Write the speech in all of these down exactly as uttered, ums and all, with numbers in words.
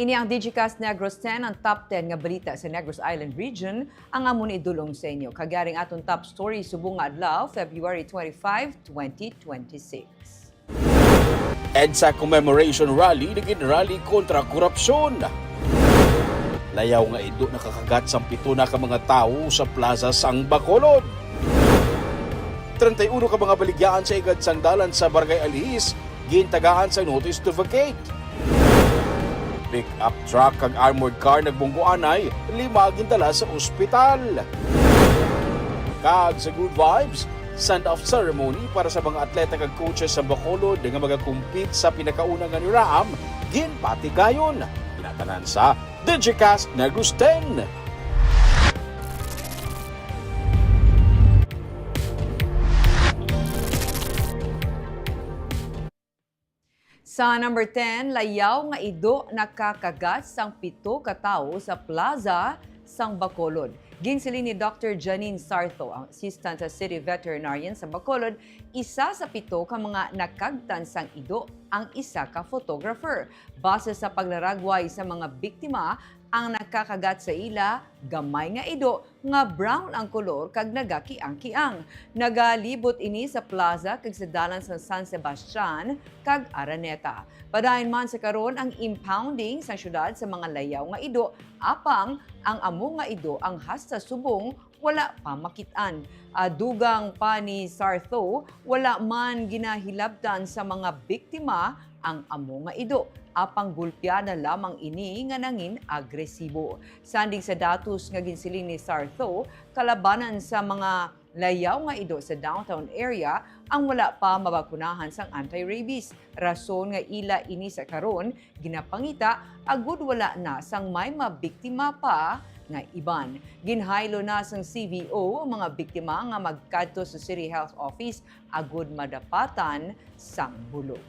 Ini ang Digicast Negros ten, ang top ten nga balita sa Negros Island Region, ang amon idulong sa inyo. Kag yari ang aton top story subong nga adlaw, February twenty-five, twenty twenty-six. EDSA Commemoration Rally naging rally kontra korupsyon. Layaw nga ido nakakagat sang pito na ka mga tawo sa plaza sang Bacolod. Treinta y uno ka mga baligyaan sa igad sang dalan sa Barangay Alihis gintagaan sang notice to vacate. Pick-up truck kag armored car nagbunggoanay, lima gindala sa ospital. Kag sa Good Vibes, send-off ceremony para sa mga atleta kag coaches sa Bacolod nga magakompete sa pinakauna nga ni Raam, ginpatigayon. Ginatanan sa Digicast Negros ten. Sa number ten, layaw nga ido nakakagat sang pito ka tawo sa plaza sang Bacolod. Ginsiling ni Doctor Janine Sarto, ang Assistant City Veterinarian sa Bacolod, isa sa pito ka mga nakagtan sang ido ang isa ka photographer. Base sa paglaragway sa mga biktima, ang nakakagat sa ila, gamay nga ido nga brown ang kolor kag nagakiang-kiang. Nagalibot ini sa plaza kag sa dalan sa San Sebastian kag Araneta. Padayon man sa karon ang impounding sa syudad sa mga layaw nga ido, apang ang amo nga ido ang hasta subong wala pa makit-an. Ah, dugang pa ni Sartho, wala man ginahilabtan sa mga biktima ang amo nga ido, apang gulpiana lamang ini nga nangin agresibo. Sanding sa datos nga ginsiling ni Sartho, kalabanan sa mga layaw nga ido sa downtown area ang wala pa mabakunahan sang anti-rabies, rason nga ila ini sa karon ginapangita agud wala na sang may mabiktima pa nga iban. Ginhaylo na sang C V O ang mga biktima nga magkadto sa City Health Office agud madapatan sang bulog.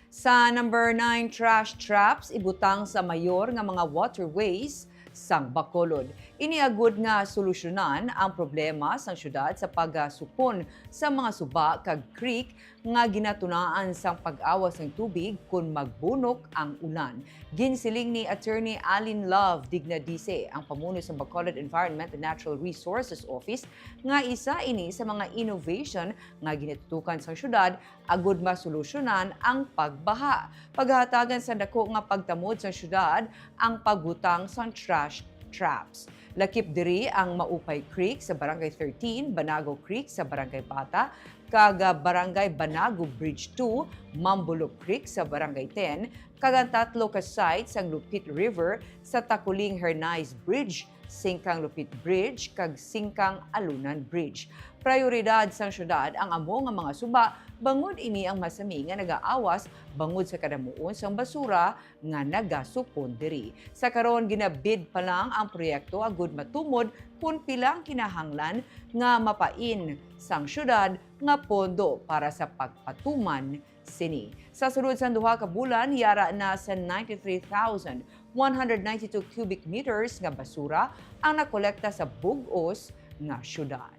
Sa number nine, trash traps ibutang sa mayor nga mga waterways sang Bacolod. Ini agud nga solusyonan ang problema sang syudad sa pagasupon sa mga suba kag creek nga ginatunaan sang pag-awas sang tubig kon magbunok ang ulan. Ginsiling ni Attorney Alin Love Dignadice, ang pamuno sang Bacolod Environment and Natural Resources Office, nga isa ini sa mga innovation nga ginatutukan sang syudad agud masolusyonan ang pagbaha. Paghatagan sa dako nga pagtamod sang syudad ang pagbutang sang trash traps. Lakip diri ang Maupay Creek sa Barangay thirteen, Banago Creek sa Barangay Bata, kag, ah, Barangay Banago Bridge two, Mambulok Creek sa Barangay ten, kag ang tatlo ka site sang Lupit River sa Takuling Hernais Bridge, Singkang Lupit Bridge, kag Singkang Alunan Bridge. Prayoridad sang syudad ang amo nga mga suba, bangod ini ang masami nga nagaawas bangod sa kadamuon sang basura nga nagasupon diri. Sa karon, ginabid pa lang ang proyekto agud matumod kon pila ang kinahanglan nga mapain sang syudad nga pondo para sa pagpatuman sini. Sa sulod sang duha ka bulan, yara na sa ninety-three thousand one hundred ninety-two cubic meters nga basura ang nakolekta sa bug-os nga syudad.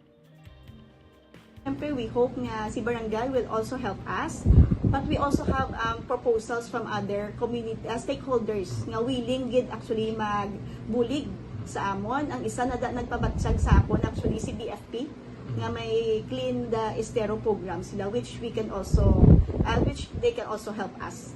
Siyempre, we hope nga si barangay will also help us. But we also have, um, proposals from other community, uh, stakeholders nga willing gid actually magbulig sa amon. Ang isa na da-, nagpabatyag sa akon actually si B F P nga may Clean the Estero program sila, which we can also, uh, which they can also help us.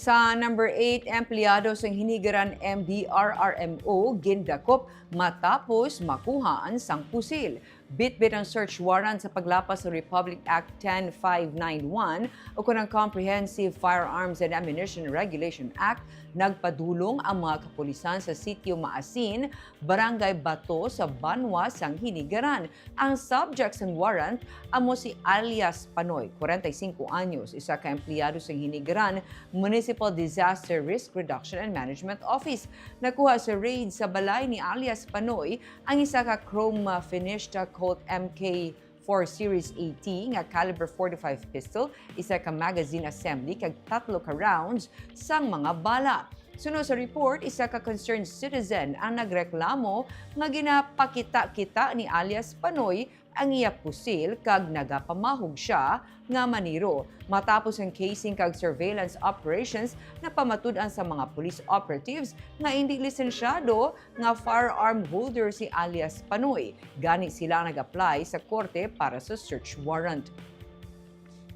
Sa number eight, empleyado sang Hinigaran M D R R M O gindakop matapos makuhaan sang pusil. Bitbit ang search warrant sa paglapas sa Republic Act ten five nine one ukon ang Comprehensive Firearms and Ammunition Regulation Act. Nagpadulong ang mga kapulisan sa Sitio Maasin, Barangay Bato sa Banwa sang Hinigaran. Ang subject sang warrant amo si alias Panoy, kwarenta y singko anyos, isa ka empleyado sang Hinigaran Municipal Disaster Risk Reduction and Management Office. Nakuha sa raid sa balay ni alias Panoy ang isa ka chrome, ah, finished, ah, Colt M K four Series A T nga caliber forty-five pistol, isa ka magazine assembly, kag tatlo ka rounds sang mga bala. Suno sa report, isa ka concerned citizen ang nagreklamo nga ginapakita-kita ni alias Panoy ang iya pusil kag nagapamahog siya nga maniro. Matapos ang casing kag surveillance operations, napamatud-an sa mga police operatives nga indi lisensyado nga firearm holder si alias Panoy. Gani sila nag-apply sa korte para sa search warrant.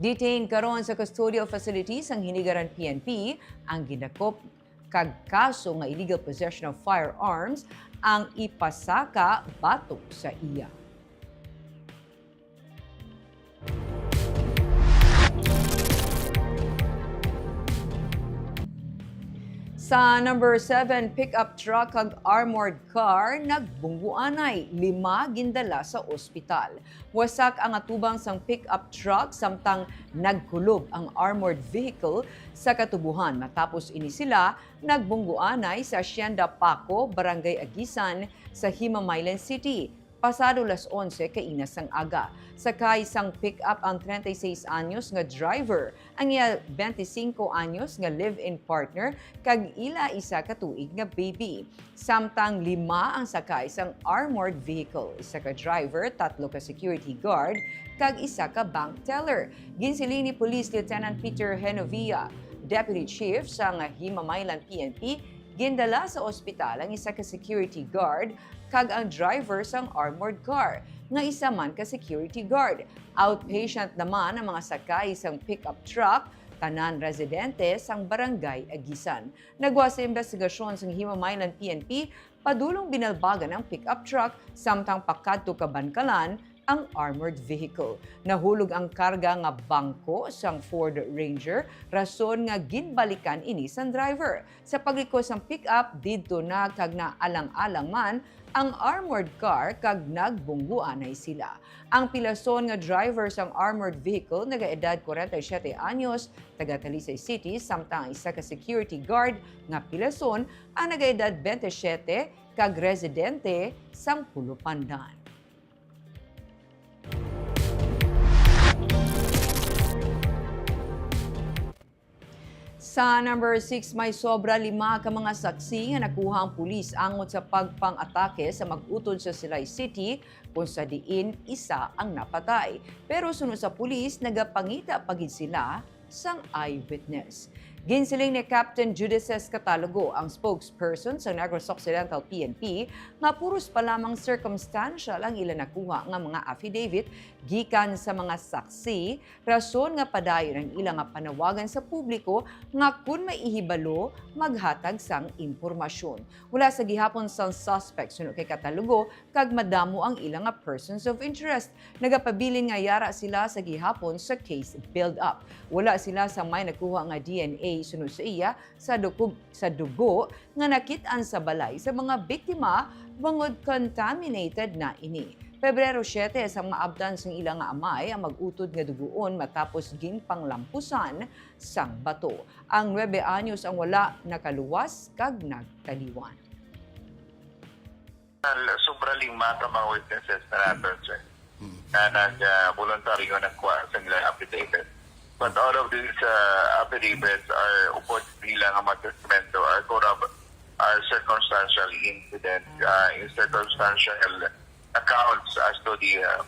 Detained karon sa custodial facilities ang Hinigaran P N P, ang gindakop kag kaso nga illegal possession of firearms ang ipasaka batok sa iya. Sa number seven, pickup truck kag armored car nagbungguanay, lima gindala sa ospital. Wasak ang atubang sang pickup truck samtang nagkulob ang armored vehicle sa katubohan. Matapos ini sila nagbungguanay sa Hacienda Paco, Barangay Aguisan, sa Himamaylan City, pasado las onse kaina sang aga. Sakay sang pick-up ang treinta y seis anyos nga driver, ang iya bente singko anyos nga live-in partner, kag ila isa ka tuig nga baby. Samtang lima ang sakay sang armored vehicle, isa ka driver, tatlo ka security guard, kag isa ka bank teller. Ginsiling ni Police Lieutenant Peter Genovia, Deputy Chief sang Himamaylan P N P, gindala sa ospital ang isa ka security guard kag ang driver sang armored car, nga isa man ka security guard. Outpatient naman ang mga sakay sang pickup truck, tanan residente sang Barangay Aguisan. Nagwa sa investigasyon sang Himamaylan P N P, padulong binalbagan ang pickup truck, samtang pakadto ka Bankalan ang armored vehicle. Nahulog ang karga nga bangko sang Ford Ranger, rason nga ginbalikan ini sang driver. Sa pagliko sang pick-up, didto na kag naalang-alang man ang armored car kag nagbungguanay sila. Ang pilason nga driver sang armored vehicle nagaedad kwarenta y siyete anyos, taga Talisay City, samtang ang isa ka security guard nga pilason ang nagaedad bente siyete kag residente sang Pulupandan. Sa number six, may sobra lima ka mga saksi nga nakuha ang pulis angot sa pagpang-atake sa mag-utod sa Silay City, kung sa diin isa ang napatay. Pero suno sa pulis, nagapangita pa gid sila sang eyewitness. Ginsiling ni Captain Judices Catalogo, ang spokesperson sa Negros Occidental P N P, nga puros pa lamang circumstantial ang ila nakuha nga mga affidavit gikan sa mga saksi, rason nga padayon ang ila nga panawagan sa publiko nga kun may ihibalo, maghatag sang impormasyon. Wala sa gihapon sang suspect suno kay Catalogo kag madamo ang ila nga persons of interest. Nagapabilin nga yara sila sa gihapon sa case build-up. Wala sila sa may nakuha nga D N A suno sa iya sa dukog, sa dugo nga nakit-an sa balay sa mga biktima bangod contaminated na ini. Pebrero siyete, sang maabtan sang ila nga amay ang mag-utod nga dugoon matapos ginpanglampusan sang bato. Ang nuebe anyos ang wala nakaluwas kag nagtaliwan. Sobra lima ka mga witnesses na naton, sir, na nag, ah, voluntaryo nagkuha sa ilang affidavit. But all of these, ah, affidavits are upod nila nga mga testamento are corrob-, are circumstantial incident, ah, in circumstantial accounts as to the, ah,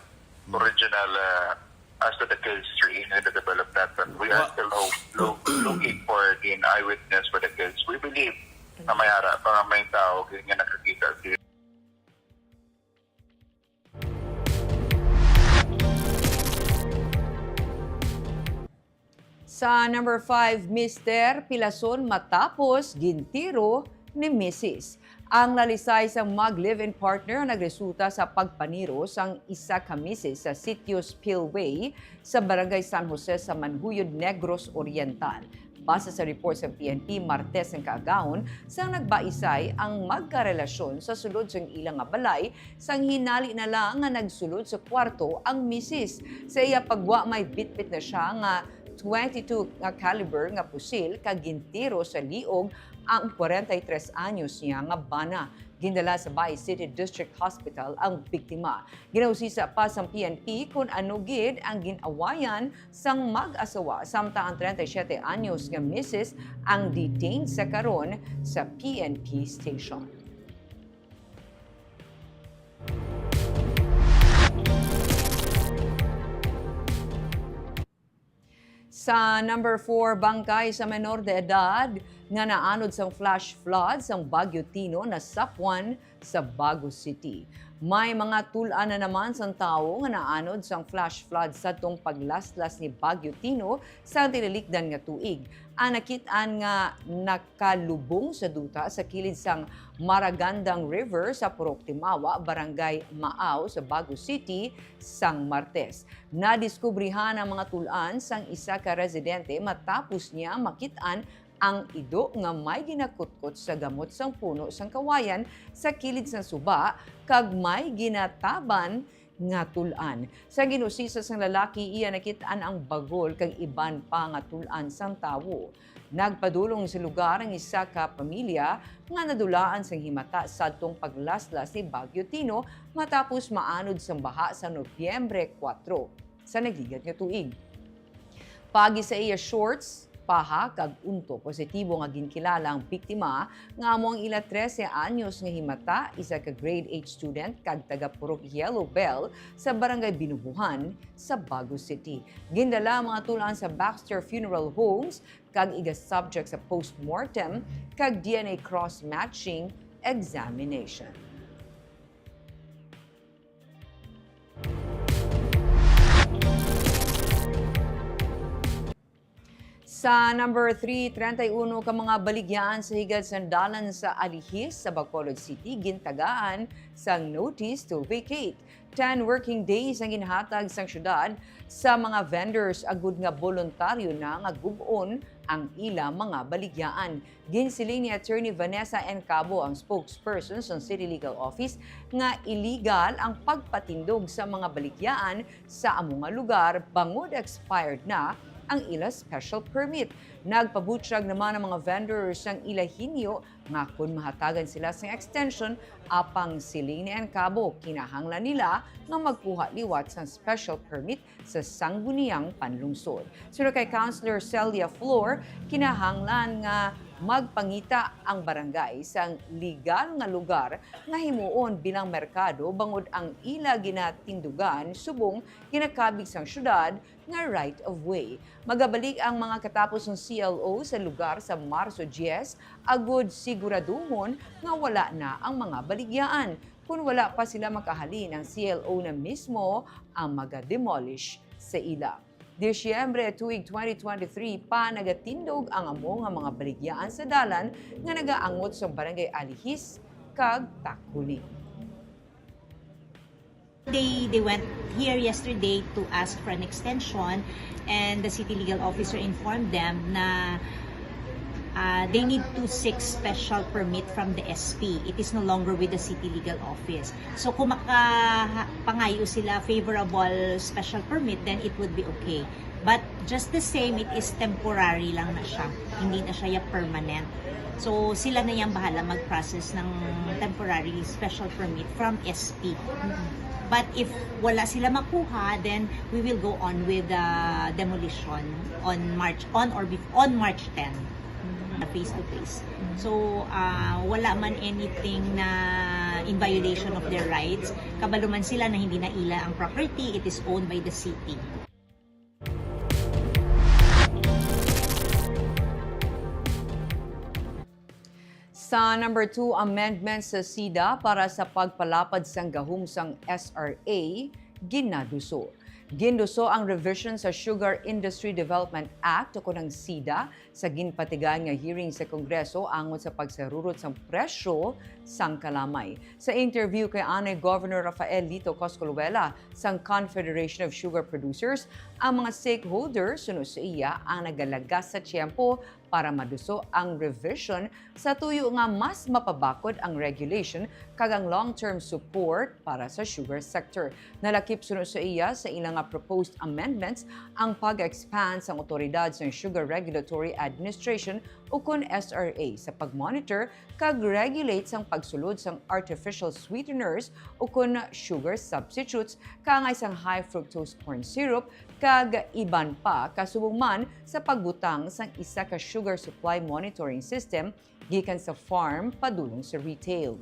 original, ah, as to the case in the development. And we are Wa- still hope, look, looking for the eyewitness for the case. We believe na may ara pa nga may tao nga nakakita sa Sa number five, mister pilason matapos gintiro ni misis. Ang lalisay sang mag-live-in partner ang nagresulta sa pagpaniro sang isa ka misis sa Sitio Spillway sa Barangay San Jose sa Manjuyod, Negros Oriental. Base sa report sa P N P, Martes ang kaagahon sang nagbaisay ang magkarelasyon sa sulod sang ila nga balay, sang hinali na lang nga nagsulod sa kwarto ang misis. Sa iya pagwa, may bitbit na siya nga twenty-two nga caliber nga pusil kag gintiro sa liog ang kwarenta y tres anyos niya nga bana. Gindala sa Bai City District Hospital ang biktima. Ginausisa pa sang P N P kon ano gid ang gin-awayan sang mag-asawa, samtang ang treinta y siete anyos nga misis ang detained sa karon sa P N P station. Sa number four, bangkay sa menor de edad nga naanod sang flash flood sang Bagyo Tino nasapwan sa Bago City. May mga tul-an na naman sang tawo nga naanod sang flash flood sadtong paglaslas ni Bagyo Tino sa tinalikdan nga tuig. Ang nakit-an nga nakalubong sa duta sa kilid sang Maragandang River sa Purok Timawa, Barangay Maaw sa Bago City, sang Martes. Nadiskubrihan ang mga tul-an sang isa ka residente matapos niya makit-an ang ido nga may ginakutkot sa gamot sang puno sang kawayan sa kilid sang suba kag may ginataban nga tul-an. Sa gin-usisa sang lalaki, iya nakit-an ang bagol kag iban pa nga tul-an sang tawo. Nagpadulong sa lugar ang isa ka pamilya nga nadulaan sang himata sadtong paglaslas ni Bagyo Tino matapos maanod sang baha sa Nobyembre kuwatro sa nagligad nga tuig. Paagi sa iya shorts, paha, kag unto, positibo nga ginkilala ang biktima nga amo ang ila trese anyos nga himata, isa ka grade eight student kag taga Purok Yellow Bell sa Barangay Binubuhan sa Bago City. Gindala ang mga tul-an sa Baxter Funeral Homes kag iga-subject sa postmortem kag D N A cross-matching examination. Sa number three, treinta y uno ka mga baligyaan sa higad sang dalan sa Alihis sa Bacolod City gintagaan sang notice to vacate. Ten working days ang ginhatag sang syudad sa mga vendors agud nga boluntaryo na nga gub-on ang ila mga baligyaan. Ginsiling ni Attorney Vanessa N. Cabo, ang spokesperson sang City Legal Office, nga illegal ang pagpatindog sa mga baligyaan sa amo nga lugar bangod expired na ang ila special permit. Nagpabutyag naman ang mga vendors sang ila hinyo nga kon mahatagan sila sang extension, apang siling ni N. Cabo, kinahanglan nila nga magkuha liwat sang special permit sa Sangguniang Panlungsod. Suno kay Councilor Celia Flor, kinahanglan nga magpangita ang barangay sang legal nga lugar nga himuon bilang merkado bangod ang ila ginatindugan subong ginakabig sang syudad nga right of way. Magabalik ang mga katapos sang C L O sa lugar sa Marso diyes agud siguraduhon nga wala na ang mga baligyaan. Kon wala pa sila makahalin, ang C L O na mismo ang maga-demolish sa ila. Disyembre tuig twenty twenty-three pa nagatindog ang amo nga mga baligyaan sa dalan nga nagaangot sa Barangay Alihis kag Taculing. They, they went here yesterday to ask for an extension, and the city legal officer informed them na uh, they need to seek special permit from the S P. It is no longer with the city legal office. So kung makapangayo sila favorable special permit, then it would be okay. But just the same, it is temporary lang na siya. Hindi na siya ya permanent. So sila na yang bahala mag-process ng temporary special permit from S P. But if wala sila makuha, then we will go on with the demolition on March, on or bef- on March ten, face to face. So uh, wala man anything na in violation of their rights. Kabalo man sila na hindi na ila ang property, it is owned by the city. Sa number two, amendment sa CEDA para sa pagpalapad sang gahom sang SRA ginaduso. Ginduso ang revision sa Sugar Industry Development Act o kon ang CEDA sa ginpatigayon nga hearing sa Kongreso angot sa pagsarurot sang presyo sang kalamay. Sa interview kay anay Governor Rafael Lito Coscoluela sang Confederation of Sugar Producers, ang mga stakeholders suno sa iya ang nagalagas sa tiyempo para maduso ang revision sa tuyo nga mas mapabakod ang regulation kag ang long-term support para sa sugar sector. Nalakip suno sa iya sa ila nga proposed amendments ang pag-expand sang awtoridad sang Sugar Regulatory Administration ukon S R A, sa pag-monitor kag regulate sang pagsulod sang artificial sweeteners ukon sugar substitutes, kaangay sang high fructose corn syrup, kag iban pa, kasubong man sa pagbutang sang isa ka sugar supply monitoring system gikan sa farm padulong sa retail.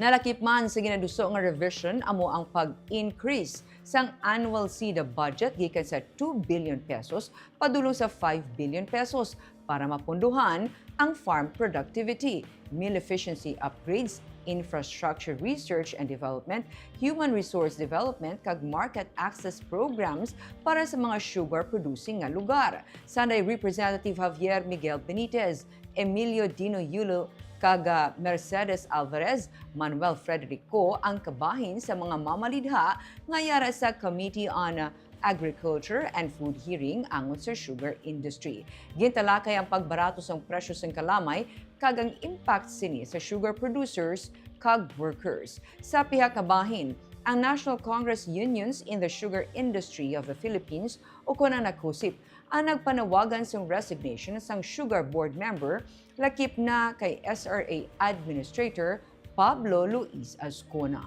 Nalakip man sa ginaduso nga revision amo ang pag-increase sang annual SIDA budget gikan sa two billion pesos padulong sa five billion pesos para mapunduhan ang farm productivity, meal efficiency upgrades, infrastructure research and development, human resource development, kag market access programs para sa mga sugar producing nga lugar. Sanday Representative Javier Miguel Benitez, Emilio Dino Yulo, kag, ah, Mercedes Alvarez, Manuel Frederico ang kabahin sa mga mamalidha nga yara sa Committee on, ah, Agriculture and Food hearing angot sa sugar industry. Gintalakay ang pagbarato sang presyo sang kalamay kag ang impact sini sa sugar producers kag workers. Sa pihak nga bahin, ang National Congress Unions in the Sugar Industry of the Philippines, ukon ang NACOSIP, ang nagpanawagan sang resignation sang Sugar Board member, lakip na kay S R A Administrator Pablo Luis Ascona.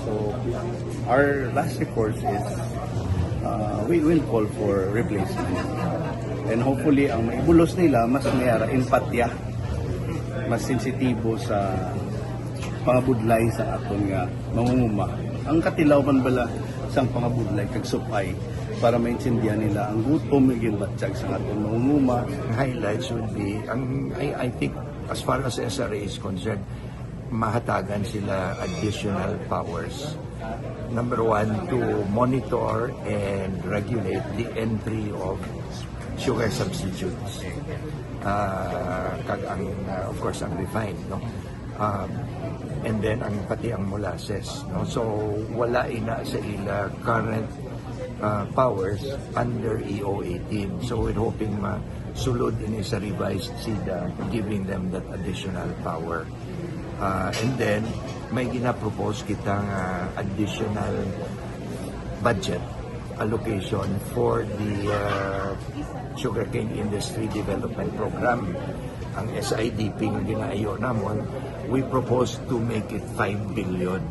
So, our last recourse is, uh, we will call for replacement. And hopefully, ang maibulos nila, mas may ara empatya, mas sensitibo sa pangabudlay sa aton nga mangunguma. Ang katilaw man bala sang pangabudlay kag supay para maintindihan nila ang gutom nga ginbatyag sa aton mangunguma. Highlights would be, ang, I, I think, as far as S R A is concerned, mahatagan sila additional powers. Number one, to monitor and regulate the entry of sugar substitutes. Ah, kag ang, ah, of course, ang refined, no? Um, and then ang pati ang molasses, no? So wala ina sa ila current uh, powers under E O eighteen. So we're hoping masulod ini sa revised SIDA, giving them that additional power. Uh, and then may ginapropose kita nga additional budget allocation for the uh, Sugarcane Industry Development Program. Ang S I D P nga ginaayo namon, we propose to make it five billion.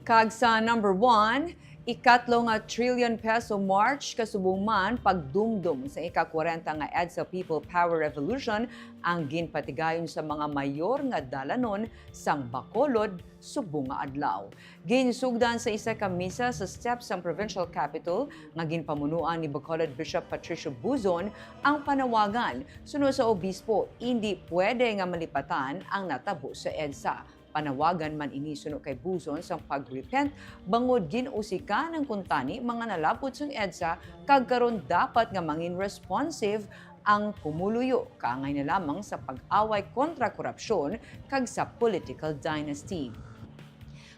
Kag sa number one, ikatlo nga trillion peso march kasubong man pagdumdom sa ika-kwarenta nga EDSA People Power Revolution ang ginpatigayon sa mga mayor nga dalanon sang Bacolod subong nga adlaw. Ginsugdan sa isa ka misa sa steps sang Provincial Capitol nga ginpamunuan ni Bacolod Bishop Patricio Buzon ang panawagan. Suno sa obispo, indi pwede nga malipatan ang natabo sa EDSA. Panawagan man ini suno kay Buzon sang pag-repent bangod gin-usikan ang kuntani mga nalapot sang EDSA kag karon dapat nga mangin responsive ang pumuluyo kaangay na lamang sa pag-away kontra korupsyon kag sa political dynasty.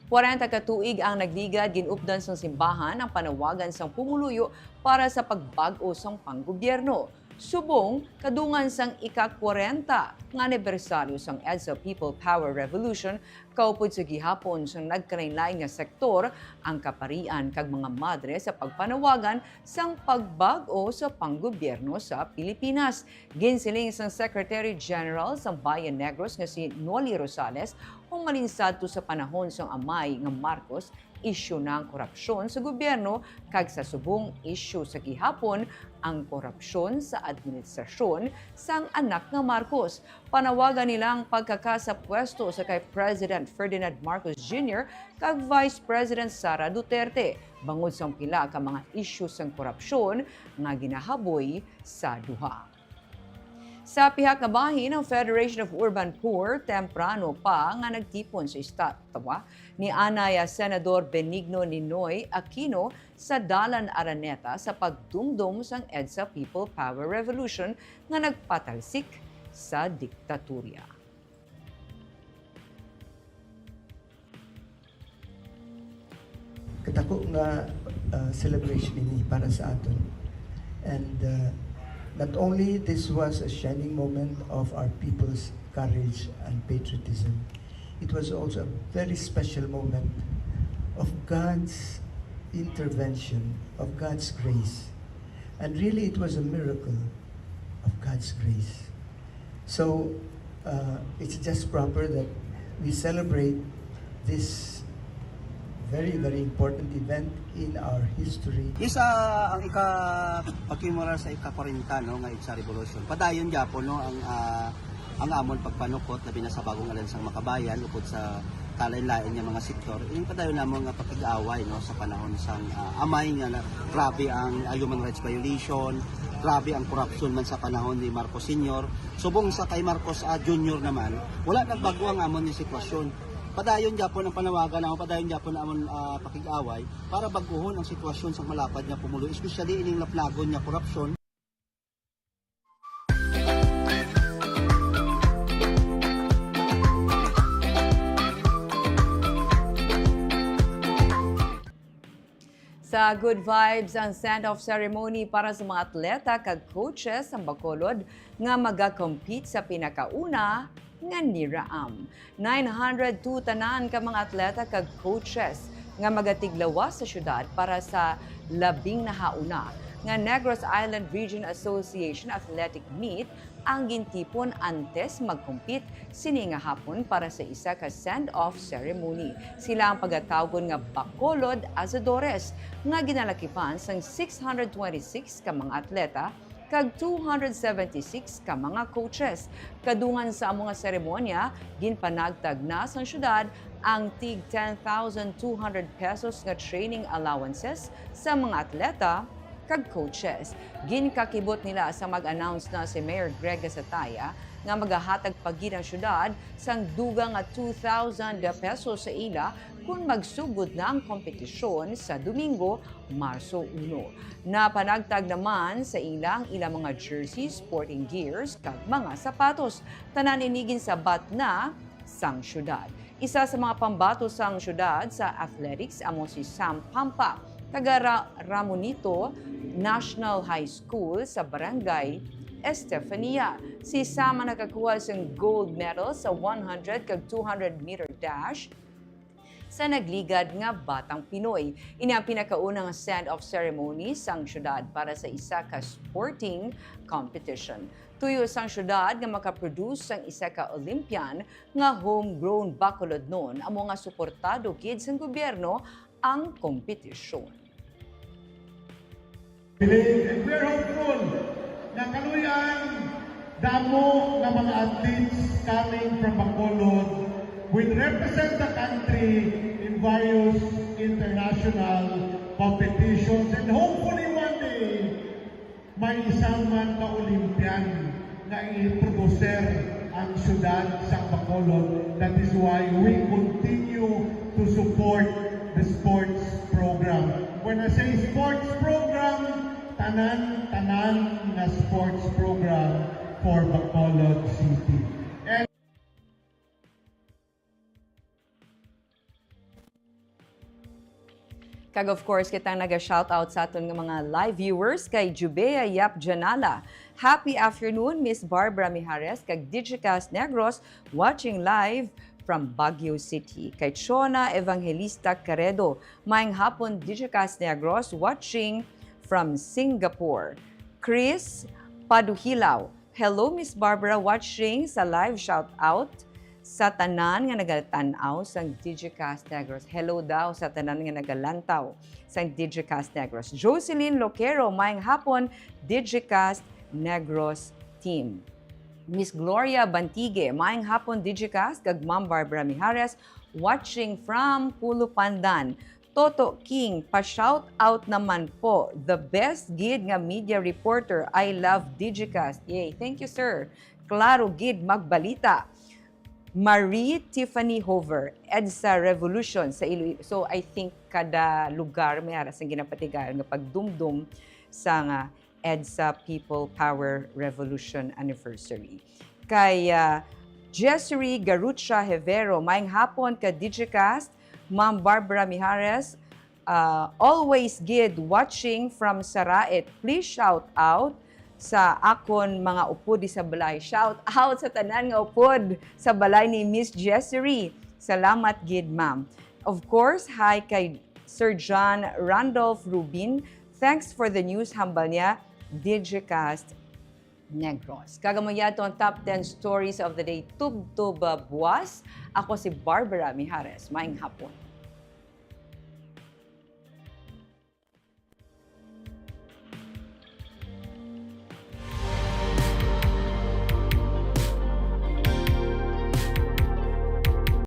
Kwarenta ka tuig ang nagligad, gin-updan sang simbahan ang panawagan sang pumuluyo para sa pagbag-o sang panggobyerno. Subong kadungan sang ika-kwarenta nga anibersaryo sang EDSA People Power Revolution, kaupod sa gihapon sang nagkalainlain nga sektor, ang kaparian kag mga madre sa pagpanawagan sang pagbag-o sa panggobyerno sa Pilipinas. Ginsiling sang Secretary General sang Bayan Negros nga si Noli Rosales, humalin sadto sa panahon sang amay nga Marcos, isyu na ang korupsyon sa gobyerno kag sa subong isyu sa gihapon ang korupsyon sa administrasyon sang anak nga Marcos. Panawagan nila ang pagkaka sa pwesto sa kay President Ferdinand Marcos Junior kag Vice President Sara Duterte bangod sang pila ka mga isyu sang korupsyon nga ginahaboy sa duha. Sa pihak nga bahin, ang Federation of Urban Poor temprano pa nga nagtipon sa estatwa ni anay Senador Benigno Ninoy Aquino sa Dalan Araneta sa pagdumdom sang EDSA People Power Revolution nga nagpatalsik sa diktatorya. Kadako nga uh, celebration ini para sa aton. And uh, not only this was a shining moment of our people's courage and patriotism, It was also a very special moment of God's intervention, of God's grace. And really, it was a miracle of God's grace. So, uh, it's just proper that we celebrate this very, very important event in our history. Isa ang ika-, pagkimura sa ika-kwarenta, no, nga EDSA Revolution. Padayon gyapon, no, ang, ah, ang amon pagpanukot, labi na sa bagong aliansang Makabayan, upod sa kalain-lain nga mga sektor, yung padayon namon nga pakig-away, no, sa panahon sang, ah, amay nga na, grabe ang, ah, human rights violation, grabe ang korupsyon man sa panahon ni Marcos Senior. Subong sa kay Marcos, ah, Junior naman, wala nagbago ang amon nga sitwasyon. Padayon gyapon ang panawagan namon, padayon gyapon ang amon, ah, pakig-away para bag-ohon ang sitwasyon sa malapad nga pumulo, especially ining lapnagon nga korupsyon. Sa Good Vibes ang send-off ceremony para sa mga atleta kag coaches sang Bacolod nga magakompete sa pinakauna nga NIRA-AM. Nine hundred two tanan ka mga atleta kag coaches nga magatiglawas sa syudad para sa labing nahauna nga Negros Island Region Association Athletic Meet ang gintipon antes magkompete sini nga hapon para sa isa ka send-off ceremony. Sila ang pagatawgon nga Bacolod Azadores nga ginalakipan sang six hundred twenty-six ka mga atleta kag two hundred seventy-six ka mga coaches. Kadungan sa amo nga seremonya, ginpanagtag na sang syudad ang tig ten thousand two hundred pesos nga training allowances sa mga atleta kag coaches. Ginkakibot nila sa mag-announce na si Mayor Greg Gasataya nga magahatag pa gid ang syudad sang dugang nga two thousand pesos sa ila kon magsugod na ang kompetisyon sa Domingo, Marso uno. Napanagtag naman sa ila ang ilang mga jersey, sporting gears, kag mga sapatos. Tanan ini ginsabat na sang syudad. Isa sa mga pambato sang syudad sa athletics amo si Sam Pampa, taga Ra-, Ramonito National High School sa Barangay Estefania. Si Sam ang nakakuha sang gold medal sa one hundred kag two hundred meter dash sa nagligad nga Batang Pinoy. Ini ang pinakauna nga send-off ceremony sang syudad para sa isa ka sporting competition. Tuyo sang syudad nga makaproduce sang isa ka Olympian nga homegrown Bacolodnon amo nga suportado gid sang gobyerno ang kompetisyon. Believe and we're hopeful na kaluy-an damo nga mga athletes coming from Bacolod will represent the country in various international competitions, and hopefully one day may isang man ka Olympian nga i-producer ang syudad sa Bacolod. That is why we continue to support the sports program. When I say sports program, tanan, tanan nga sports program for Bacolod City. And Kag of course, kitang naga-shoutout sa aton nga mga live viewers, kay Jubea Yap Janala. "Happy afternoon, Miss Barbara Mijares kag Digicast Negros, watching live from Baguio City." Kay Chona Evangelista Caredo, "Maayong hapon, Digicast Negros, watching from Singapore." Chris Paduhilaw, "Hello, Miss Barbara, watching sa live, shout out sa tanan nga nagatan-aw sang Digicast Negros." Hello daw sa tanan nga nagalantaw sang Digicast Negros. Jocelyn Loquero, "Maayong hapon, Digicast Negros team." Miss Gloria Bantigue, "Maayong hapon, Digicast, kag Ma'am Barbara Mijares, watching from Pulupandan." Toto King, "Pa-shout out naman po. The best gid nga media reporter. I love Digicast." Yay. Thank you, sir. Klaro gid magbalita. Marie Tiffany Hover, EDSA Revolution sa Iloilo. So, I think kada lugar may ara sang ginapatigayon nga pagdumdum sa nga EDSA People Power Revolution Anniversary. Kay, ah, Jessery Garucha Hevero, "Maayong hapon ka Digicast, Ma'am Barbara Mijares, ah, always gid watching from Saraet. Please shout out sa akon mga upod di sa balay." Shout out sa tanan nga upod sa balay ni Miss Jessery. Salamat gid, ma'am. Of course, hi kay Sir John Randolph Rubin. Thanks for the news, hambal niya, Digicast Negros. Kag amo ya aton top ten stories of the day, tubtob, ah, buwas. Ako si Barbara Mijares. Maayong hapon.